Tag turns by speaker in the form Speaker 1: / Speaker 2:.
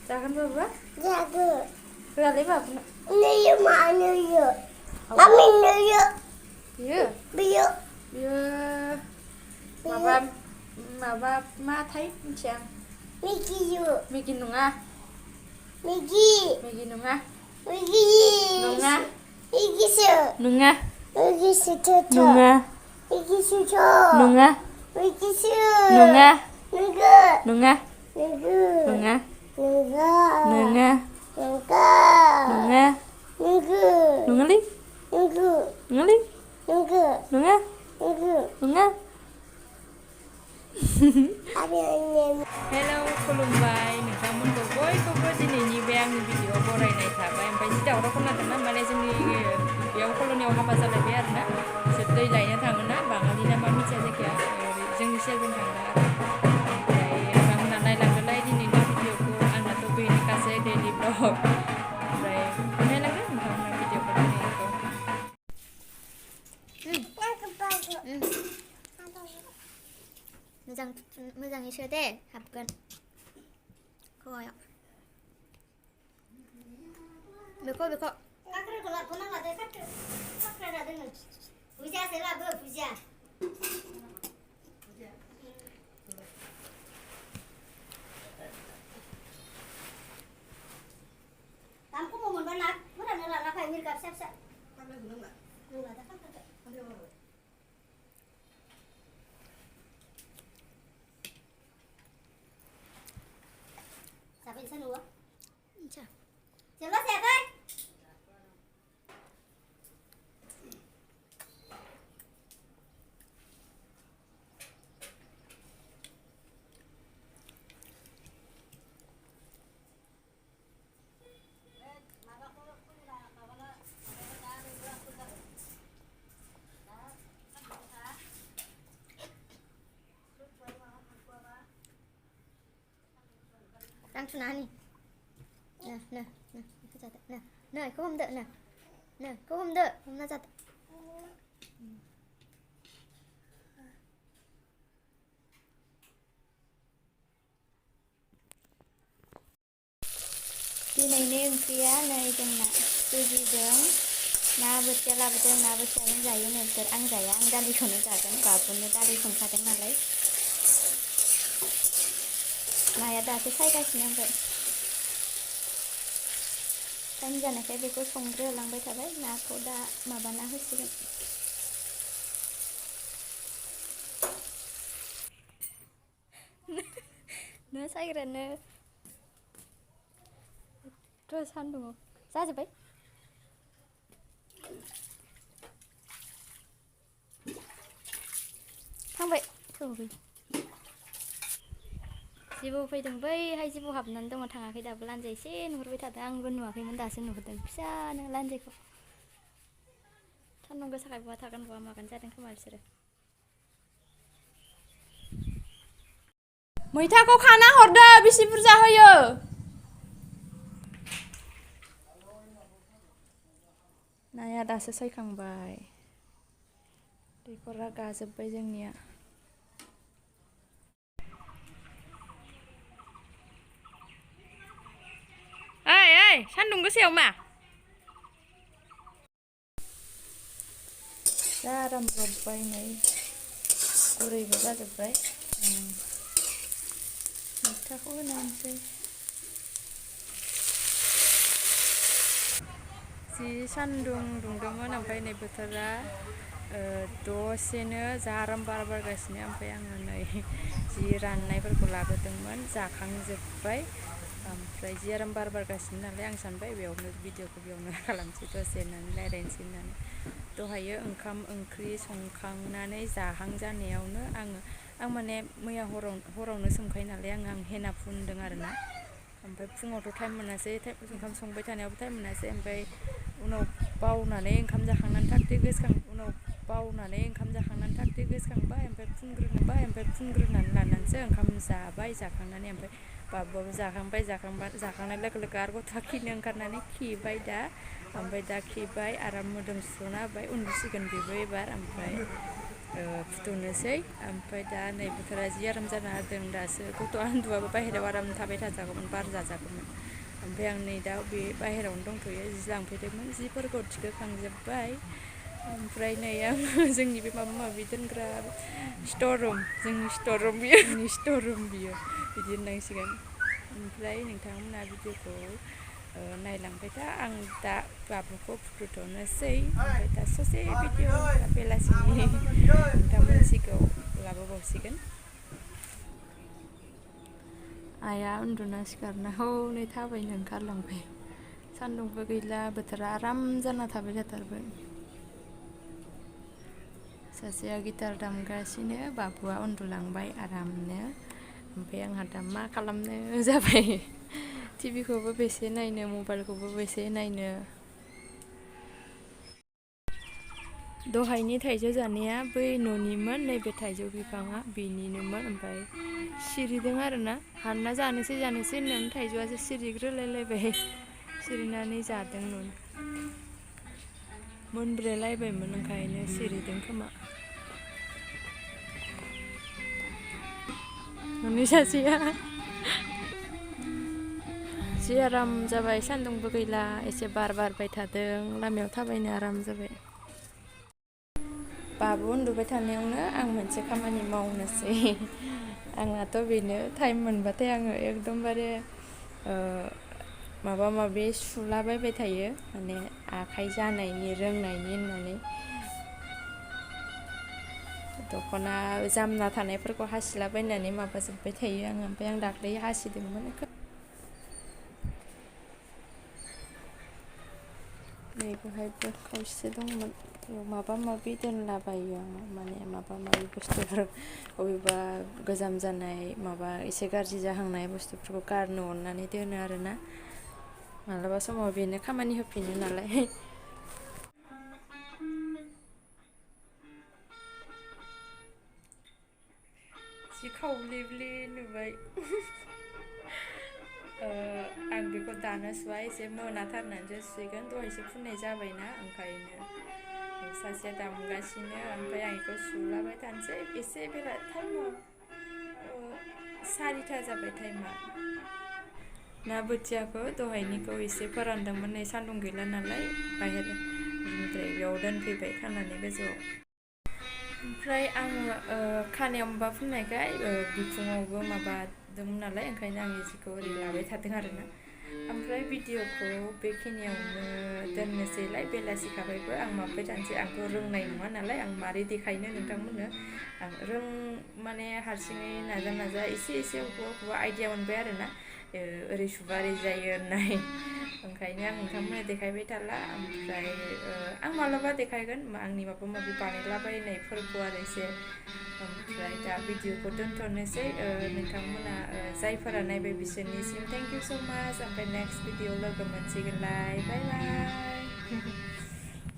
Speaker 1: Jagan babua?
Speaker 2: Jaga.
Speaker 1: Beralih babua?
Speaker 2: Naya mana ya? Kami naya.
Speaker 1: Iya.
Speaker 2: Biar.
Speaker 1: Iya. Maba ma thấy chàng.
Speaker 2: Miki ya.
Speaker 1: Miki nunga.
Speaker 2: Miki.
Speaker 1: Miki nunga.
Speaker 2: Miki.
Speaker 1: Nunga.
Speaker 2: Miki se.
Speaker 1: Nunga.
Speaker 2: Miki se tata.
Speaker 1: Nunga.
Speaker 2: Miki se ta.
Speaker 1: Nunga.
Speaker 2: Miki se.
Speaker 1: Nunga.
Speaker 2: Nunga.
Speaker 1: Nunga.
Speaker 2: Nunga.
Speaker 1: Nunga.
Speaker 2: Nunga.
Speaker 1: Nunga.
Speaker 2: Nunga.
Speaker 1: Nunga.
Speaker 2: Nunga.
Speaker 1: Nunga li.
Speaker 2: Nunga.
Speaker 1: Nunga li.
Speaker 2: Nunga.
Speaker 1: Nunga.
Speaker 2: Nunga.
Speaker 1: Nunga.
Speaker 2: Hello,
Speaker 1: खुलुमबाय नोंथांमोनखौ बयखौबो दिनैनि बे आंनि video बरायनाय थाबाय ओमफ्राय जि दावराव खोनादोंना माने जोंनि बेयाव कल'नियाव हाबा जालायबाय आरोना बिसोर दै लायनो थाङोना बाङालि ना मा मिथिया जायगाया जोंनि सेरजों थांदों आरो ओमफ्राय आंना नायलांदोलाय दिनैनि भिडिअखौ आंनाथ' बेनोखासै दैलि ब्लग ओमफ्राय नायलांदो नोंथांमोना भिडिअखौ दिनैनिखौ
Speaker 2: मोजाङै सो दे हाबगोन खवायाव बेखौ खाख्रिखौ लाबोना लादो खाख्रि लादो नों फुजासो लाबो फुजा दाम खमाव मोनबा ना फोराननो लाना फै मिरगा फिसा फिसा नों लादो खाख्रिखौ Sabi sa nuwa? Siya. Siya kay? Đang chụp nih. Nah, ikut catat. Nah, kau ham dek, nah, kau ham dek, ham na catat. Dinayनि ओंख्रिया नै जोंना सुजिजों ना बोथिया लाबोदों ना बोथियाजों जायो नोंसोर आं जाया आं दालिखौनो जागोन बाबुनो दालि संखादों नालाय नाया दासो सायगासिनो ओमफ्राय टाइम जानायखाय बेखौ संग्रोलांबाय थाबाय नाखौ दा माबाना होसिगोन ना सायग्रानो थ' सान्दुङाव जाजोब्बाय थांबाय जिबौ फैदों बैहाय जिबौ हाबनानै दङ थाङाखै दाबो लान्जाय एसे नुहुरबाय थादों आंबो नुवाखैमोन दासो नुहुरदों फिसानो लान्जायखौ सान्दुं गोसाखाय बहा थागोन बहा मागोन जादों खोमा बिसोरो मैथाखौ खाना हरदो बेसे बुरजा होयो नाया दासो सायखांबाय दैखरा गाजोब्बाय जोंनिया ओइ सान्दुं गोसायाव मा जा रानब्रबबाय नै गुरैबो जाजोब्बाय मैथाखौ होनोसै जि सान्दुं दुंदोंमोन ओमफ्राय नै बोथोरा दसेनो जा आराम बार बारगासिनो ओमफ्राय आङो नै जि राननायफोरखौ लाबोदोंमोन जाखांजोब्बाय ओमफ्राय जि आराम बार बारगासिनो नालाय आं सानबाय बेयावनो भिडिअखौ बेयावनो खालामसै दसे होननानै रायज्लायनोसै होननानै दहायो ओंखाम ओंख्रि संखांनानै जाहां जानायावनो आं माने मैया हरावनो सोमखायो नालाय आं हेना फुनदों आरोना ओमफ्राय फुङावथ' टाइम मोनासै ओंखाम संबाय थानायावबो टाइम मोनासै ओमफ्राय उनाव बावनानै ओंखाम जाखांनानै थाग-थिग गोसोखांबाय ओमफ्राय फुनग्रोनानै लानानैसो ओंखाम जाबाय जाखांनानै ओमफ्राय बाबुआबो जाखांनाय लोगो लोगो आरो गथ'आ खिनो ओंखारनानै खिबाय दा खिबाय आराम मोदोम सुना होबाय उन्दुसिगोन बेबो एबार ओमफ्राय फुदुंनोसै ओमफ्राय दा नै बोथोरा जि आराम जाना होदों दासो गथ'आ उन्दुआबो बाहेरायाव आराम थाबाय थाजागौमोन बार जाजागौमोन ओमफ्राय आं नै दा बे बाहेरायावनो दंथ'यो जि लांफैदोंमोन जिफोरखौ थिखोखांजोब्बाय ओमफ्राय नै आं जोंनि बे माबा माबि दोनग्रा स्टर रुम जोंनि स्टर रुम बियो बिदि होननांसिगोन ओमफ्राय नोंथांमोना भिडिअखौ नायलांबाय था आं दा बाबुखौ फुथुथ'नोसै ओमफ्राय दा ससे भिडिअ बेलासिनि नोंथांमोननि सिगाङाव लाबोबावसिगोन आइया उन्दुना सिखारना हनै थाबायनो ओंखारलांबाय सान्दुंबो गैला बोथोरा आराम जाना थाबाय जाथारबाय सासेया गिटार दामगासिनो बाबुआ उन्दुलांबाय आरामनो ओमफ्राय आंहा दा मा खालामनो जाबाय टिभिखौबो बेसे नायनो मबाइलखौबो बेसे नायनो दहायनि थाइजौ जानाया बै न'निमोन नैबे थाइजौ बिफाङा बेनिनोमोन ओमफ्राय सिरिदों आरोना हानना जानोसै होननानै थाइजौआसो सिरिग्रोलायबाय सिरिनानै जादों मोनब्रेलायबायमोन ओंखायनो सिरिदों खोमा न'नि सासेया जि आराम जाबाय सान्दुंबो गैला एसे बार बारबाय थादों लामायाव थाबायनो आराम जाबाय बाबु उन्दुबाय थानायावनो आं मोनसे खामानि मावनोसै आंनाथ' बेनो टाइम मोनबाथाय आङो एकदमबारे माबा माबि सुलाबायबाय थायो माने आखाइ जानायनि रोंनायनि होननानै दख'ना जामना थानायफोरखौ हासिलाबायनानै माबाजोब्बाय थायो आङो ओमफ्राय आं दाख्लै हासिदोंमोन नै बेहायबो खावसे दंमोन बेयाव माबा माबि दोनलाबायो आङो माने माबा माबि बुस्थुफोर बबेबा गोजाम जानाय माबा एसे गाज्रि जाहांनाय बुस्थुफोरखौ गारनो अननानै दोनो आरोना मालाबा समाव बेनो खामानि होफिनो नालाय जि खावब्लेब्ले नुबाय आं बेखौ दानो सुवा एसे मोनाथारनानैसो सुसिगोन दहायसो फुननाय जाबायना ओंखायनो सासेया दामगासिनो ओमफ्राय आं बेखौ सुलाबाय थानोसै एसे बेला टाइमाव 4टा जाबाय टाइमा ना बोथियाखौ दहायनिखौ एसे फोरानदोंमोन नै सान्दुं गैला नालाय बाहेरनिफ्राय बेयाव दोनफैबाय खानानै गोजौआव ओमफ्राय आङो खानायाव माबा फुननायखाय बिखुङावबो माबादोंमोन नालाय ओंखायनो आं जिखौ ओरै लाबाय थादों आरोना ओमफ्राय भिडिअखौ बेखिनियावनो दोननोसैलाय बेलासिखाबायबो आं माबाबाय थानोसै आंथ' रोंनाय नङा नालाय आं मारै देखायनो नोंथांमोननो आं माने हारसिङै नाजा एसे अबेखौबा आइडिया मोनबाय आरोना ओरै सुबा ओरै जायो होननाय ओंखायनो आं नोंथांमोननो देखायबाय थाला ओमफ्राय आं मालाबा देखायगोन आंनि माबा माबि बानायलाबायनायफोरखौ आरो एसे ओमफ्राय दा भिडिअखौ दोनथ'नोसै नोंथांमोना जायफोरा नायबाय बिसोरनिसिम थेंक इउ स' माच ओमफ्राय नेक्स्ट भिडिअ लोगो मोनसिगोनलाय बाय बाय